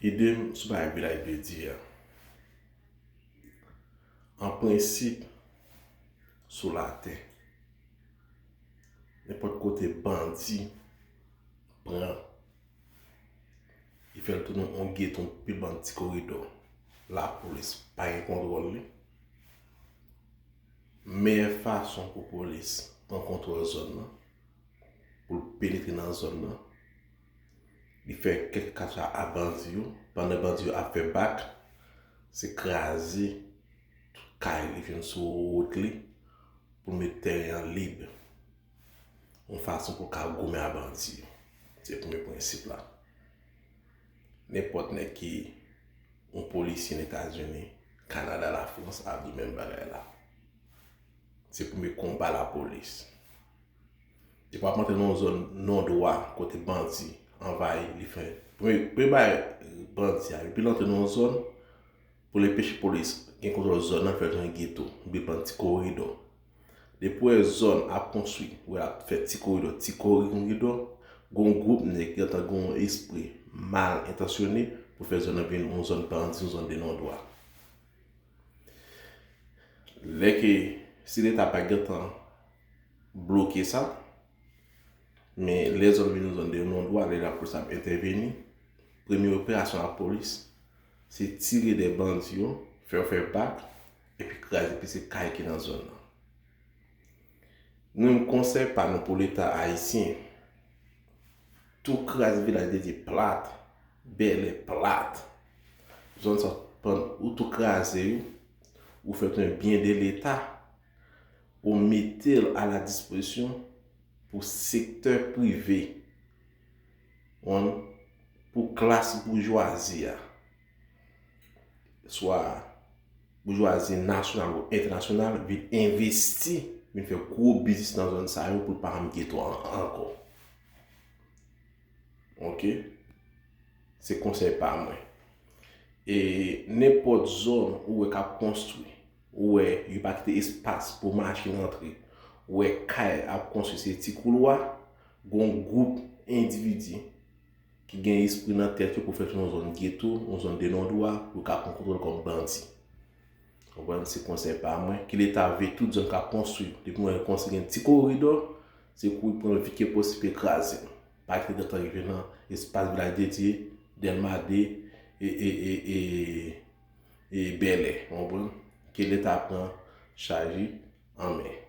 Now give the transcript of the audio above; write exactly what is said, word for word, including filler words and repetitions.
Ide m sou bagay Vilaj de Dye a. An prensip, sou latè, nenpòt kote bandi pran, li fè l tounen yon geto, yon pil bann ti koridò, lapolis pa gen kontwòl li. Meyè fason pou polis pran kontwòl zòn nan, pou l penetre nan zòn nan, li fè kèk katcha a bandi yo. Pandan bandi yo ap fè bak, se kraze tout kay li jwenn sou wout li pou l met teren an lib. Yon fason pou l ka goumen a bandi yo. Se premye prensip la. Nenpòt nèg ki yon polisye nan Etazini, Kanada, Lafrans ap di menm bagay la. Se premye konba lapolis. Depi w ap antre nan yon zòn non dwa kote bandi anvayi, li fè. Premye, premye bagay bandi a, depi l antre nan yon zòn, pou l enpeche polis gen kontwòl zòn nan, fè l tounen geto, oubyen pran ti koridò. Depi w wè zòn ap konstwi, w wè l ap fè ti koridò, ti koridò, gon gwoup nèg gentan gen yon espri mal entansyone pou fè zòn nan vin yon zòn bandi, yon zòn de non dwa. Lè ke, si Leta pa gentan bloke sa, men lè zòn vin yon zòn de non dwa, lè lapolis ap entèveni, premye operasyon lapolis, se tire de bandi yo, fè yo fè bak, epi kraze plis kay ki nan zòn nan. Nou menm konsèy pa nou pou Leta ayisyen, tou kraze Vilaj de Dye plat, Bèlè plat. Zòn sa, pandan ou tou kraze yo, ou fè tounen byen de Leta, ou mete l a la dispozisyon pou sektè prive, pou klas boujwazi a, swa boujwazi nasyonal ou entènasyonal, vin envesti, vin fè gwo biznis nan zòn sa yo pou l pa janm geto an-, ankò. Oke? Se konsèy pa mwen. E nenpòt zòn ou wè k ap konstwi, ou wè yo pa kite espas pou machin antre, ou wè kay ap konstwi se ti koulwa, gon gwoup endividi ki gen espri nan tèt yo pou fè yon zòn geto, yon zòn de non dwa, pou yo ka pran kontwòl kòm bandi. Konprann, se konsèy pa mwen. Ke Leta veye tout zòn k ap konstwi. Depi mwen konstwi gen ti koridò, se kouri pran l vit ke posib e kraze l. Pa kite gentan rive nan espas Vilaj de Dye, Dèlma de, e, e, e, e, e Bèlè. Konprann? Ke Leta pran chaj li an men.